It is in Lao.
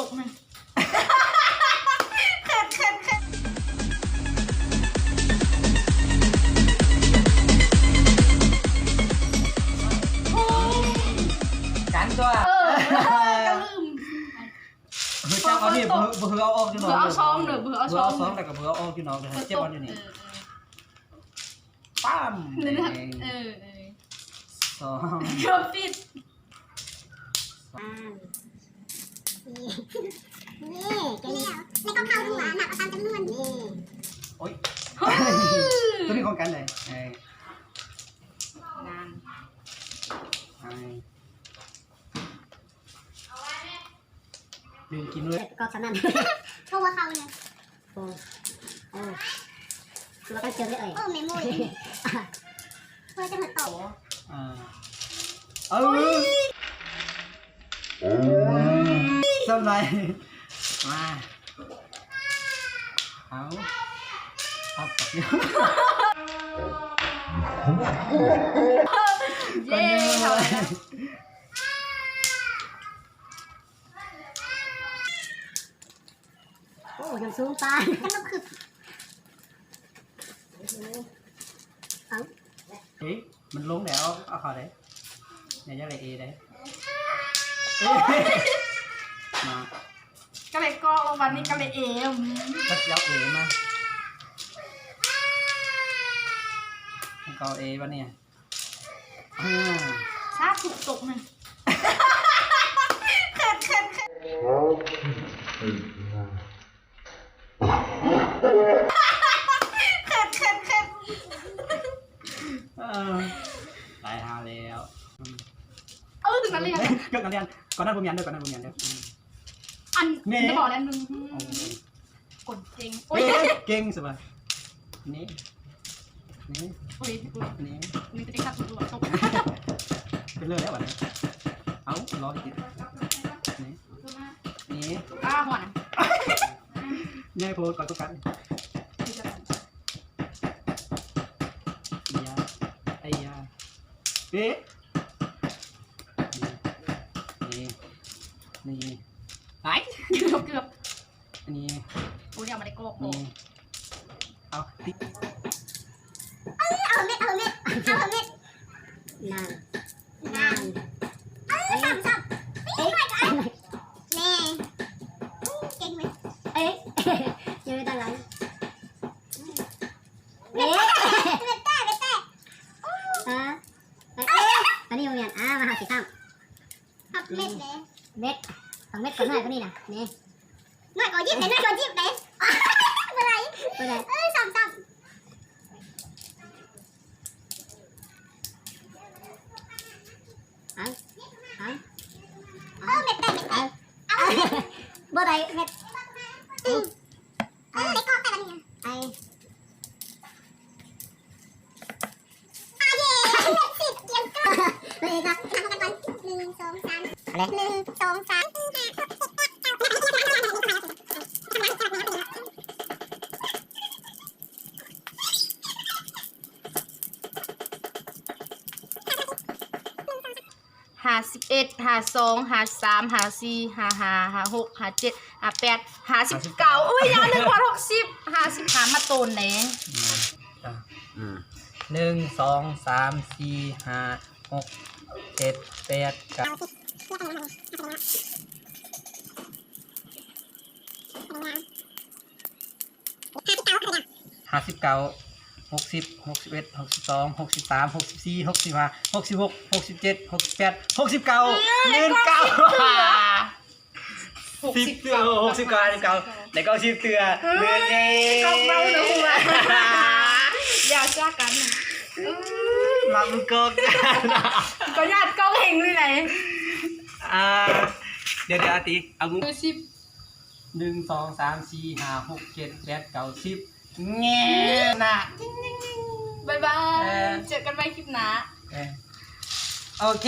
ເຂີດ ເຂີດ ເຜັດ ກັນຕົວະ ເອີ ກະລືມ ເຮີ້ຍ ຈັບເອົານີ້ ບໍ່ ບໍ່ເຮີ້ຍເອົາອອກຢູ່ນອກ ບໍ່ເອົາຊອງເດີ ບໍ່ເອົາຊອງ ບໍ່ເອົາຊອງ ແລ້ວກໍບໍ່ເອົາອອກຢູ່ນອກເດີ ເຈັບເອົາຢູ່ນີ້ ເອີ ປ້າມ ເອີ ເອີ ສອງ ເກືອບຜິດ ອ່າ ນີ້ ນີ້ ແກະແລ້ວ ແລ້ວກໍເຂົ້າຫົວ ນັບເອົາຕາມຈຳນວນ ນີ້ ໂອ້ຍ ໂອ້ຍ ຕົວນີ້ຂອງກັນເລີຍ ເອີ ນານ ໄປ ດຶງກິນເລີຍ ກອບສ່ຳນັ້ນ ເພາະວ່າເຂົ້າເລີຍ ໂອ້ ໂອ້ ຄືວ່າກັນເຈີເລີຍ ໂອ້ ແມ່ໂມຍ ເພື່ອຈະມາຕໍ່ ອ່າ ເອີ ໂອ້ຍ ສ່ຳໄລ ມາ ເອົາ ເອົາ ເຢ້ ເຂົ້າແລ້ວ. ໂອ້ ຢາກສູງປານ ເອົ້າ ເອີ ມັນລົງແລ້ວ ເອົາເຂົ້າໄດ້ ຢ່າ ຢ່າໄດ້ເອໄດ້ ມາ ກະໄດ້ເກາະ ວັນນີ້ກະໄດ້ເອ ອືມ ກະຊິເອົາເອມາ ກະເອົາເອບັດນີ້. ອືມ ສາທຸຕົກໜຶ່ງ ເຂີດ ເຂີດ ເຂີດ ເຂີດ ເຂີດ ເຂີດ ເອີ ຕາຍຫ່າແລ້ວ ເອີ ເຖິງນັກຮຽນ ເກີດນັກຮຽນ ກ່ອນນັ້ນບໍ່ມີອັນເດີ ກ່ອນນັ້ນບໍ່ມີອັນເດີ ອືມ ອັນ ນີ້ ໄດ້ບໍ່ແລ້ວໜຶ່ງ ໂອ້ຍ ກົນເກັ່ງ ໂອ້ຍ ເກັ່ງ ເກັ່ງສະບາຍ ນີ້ ນີ້ ໂອ້ຍ ນີ້ ນີ້ ນີ້ຈະໄດ້ຄັກຕົວຕົກ ເປັນເລີຍແລ້ວບັດນີ້ ເອົາ ລໍໄດ້ກິນ ນີ້ ນີ້ ອ້າ ຮ້ອນ ໃຫຍ່ໂພດ ກ່ອນຕົກກັນ ອາຢາ ອາຢາ ເອະ ນີ້ ນີ້ ນີ້ ໄປ ເກືອບ ເກືອບ ອັນນີ້ ໂອ້ຍ ຍັງບໍ່ໄດ້ກອກ ນີ້ ເອົາຕິດ ເອີ ເອົາເມັດ ເອົາເມັດ ເອົາເມັດ ນານ ນານ ເອີ ຊ້ຳໆ ເອີ ນີ້ ເກັ່ງເວີຍ ເອີ ຍັງໄດ້ຕັ້ງຫຼັງ ເອີ ເມັດແຕກ ເມັດແຕກ ເອີ ອັນນີ້ບໍ່ແມ່ນ ອ່າ ມາຫາຊິຂ້າມ ຮັບເມັດເດ້ ເມັດ ຕ້ອງເມັດກວ່າໜ້ອຍກວ່ານີ້ນະ ນີ້ ໜ້ອຍກວ່າຍິບເດ້ ໜ້ອຍກວ່າຍິບເດ້ ບໍ່ໄດ້ ບໍ່ໄດ້ ເອີ ຊ້ຳໆ ໄປ ໄປ ເອີ ເມັດແຕກ ເມັດແຕກ ເອົາ ບໍ່ໄດ້ເມັດ ອືມ ເອີ ໄດ້ກອກແຕ່ບັດນີ້ ໄປ ອາເຢ ສິບ ກຽມກອກ ເລີຍກໍນັບກັນກ່ອນ ໜຶ່ງ ສອງ ສາມ ເອົາເລີຍ ໜຶ່ງ ສອງ ສາມ ສີ່ ຫ້າ ຫົກ ເຈັດ ແປດ ເກົ້າ ສິບ ຫ້າສິບເອັດ ຫ້າສິບສອງ ຫ້າສິບສາມ ຫ້າສິບສີ່ ຫ້າສິບຫ້າ ຫ້າສິບຫົກ ຫ້າສິບເຈັດ ຫ້າສິບແປດ ຫ້າສິບເກົ້າ ໂອ້ຍ ຍາວໜຶ່ງຮອດຫົກສິບ ຫ້າສິບຫ້າ ມາໂຕນແດ່ ອືມ ໜຶ່ງ ສອງ ສາມ ສີ່ ຫ້າ ຫົກ ເຈັດ ແປດ ເກົ້າ ຫ້າສິບເກົ້າ ຫົກສິບ ຫົກສິບເອັດ ຫົກສິບສອງ ຫົກສິບສາມ ຫົກສິບສີ່ ຫົກສິບຫ້າ ຫົກສິບຫົກ ຫົກສິບເຈັດ ຫົກສິບແປດ ຫົກສິບເກົ້າ ເອີ ໜຶ່ງເກົ້າ ຫົກສິບເທື່ອ ຫົກສິບເກົ້າ ຫ້າສິບເກົ້າ ໄດ້ເກົ້າສິບເທື່ອ ເອີ ເລີຍເດ້ ເກົ້າເກົ້າ ຢ່າຊາກັນ ເອີ ມາບຸກອກ ກໍຍາດກອກເຫັງນີ້ແຫຼະ ອ່າ ດຽວໆ ອາຕິ ເອົາ ສິບ ໜຶ່ງ ສອງ ສາມ ສີ່ ຫ້າ ຫົກ ເຈັດ ແປດ ເກົ້າ ສິບ ແງ່ນະ ບາຍບາຍ ເອີ ເຈີກັນໃໝ່ຄລິບໜ້າ ເອີ ໂອເຄ.